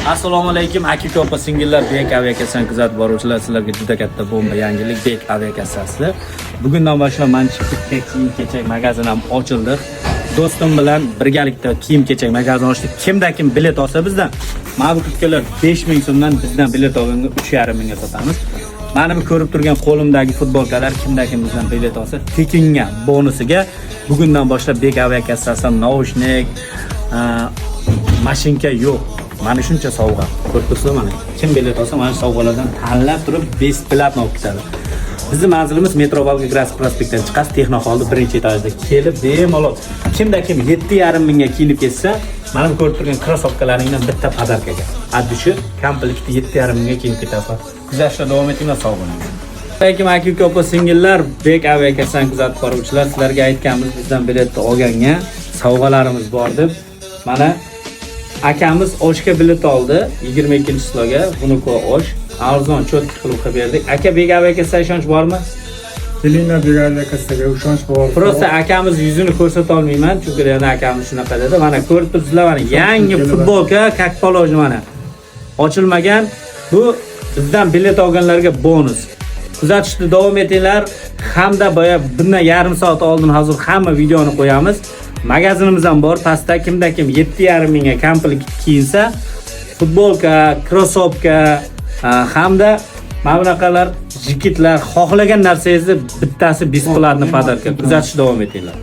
Assalomu alaykum, aka, opa, singillar, Bek aviakassani kuzatib boruvchilar, sizlarga juda katta bomba yangilik. Bek aviakassasi. Bugundan boshlab mana shu bitta kiyim-kechak magazin ham ochildi. Do'stim bilan birgalikda kiyim-kechak magazin ochdik. Kimda kim bilet olsa bizdan, mana bu kurtkalar 5000 so'mdan, bizdan bilet olganga 3,5 mingga sotamiz. Mana bu ko'rib turgan qo'limdagi futbolkalar, kimda kim bizdan bilet olsa, tekinga, bonusiga bugundan boshlab Bek aviakassasidan наушник, mashinka yo'q. Mana shuncha sovg'a. Ko'rib turibsizlar mana. Kim bilet olsa, mana shu sovg'alardan tanlab turib бесплатно olib ketadi. Bizning manzilimiz metro Volgogradskiy prospektdan chiqasiz, Texnoxolni birinchi etajida kelib bemalol kimda kim 7,5 mingga kiyinib ketsa, mana bu ko'rib turgan krossovkalaringdan bitta подарка ga. Addi shu komplektni 7,5 mingga kiyinib ketasizlar. Kuzatishda davom etinglar, sog' bo'ling. Alaykum, aka, uka, opa, singillar, Bek aviakassani kuzatib boruvchilar, sizlarga aytganmiz, bizdan biletni olganga sovg'alarimiz bor deb. Mana akamiz oshga bilet oldi 22 число ga, Vnukovo osh. Arzon, чётко qilib qilib berdik. Aka, Bek aviakassaga ishonch bormi? Kelinglar, Bek kassaga, ishonch bor. Просто akamiz yuzini ko'rsata olmayman, chunki yana akamiz shunaqa dedi. Mana ko'rib turibsizlar, mana yangi futbolka, как положено, mana. Ochilmagan. Bu bizdan bilet olganlarga bonus. Kuzatishda davom etinglar. Hamda boya bundan yarim soat oldin, hozir hamma videoni qo'yamiz. Magazinimiz ham bor pastda. Kimda kim 7,5 mingga komplekt kiyinsa, futbolka, krossovka, hamda mana bunaqalar jiketlar, xohlagan narsangizni bittasi бесплатно подарка. Kuzatishda davom etinglar.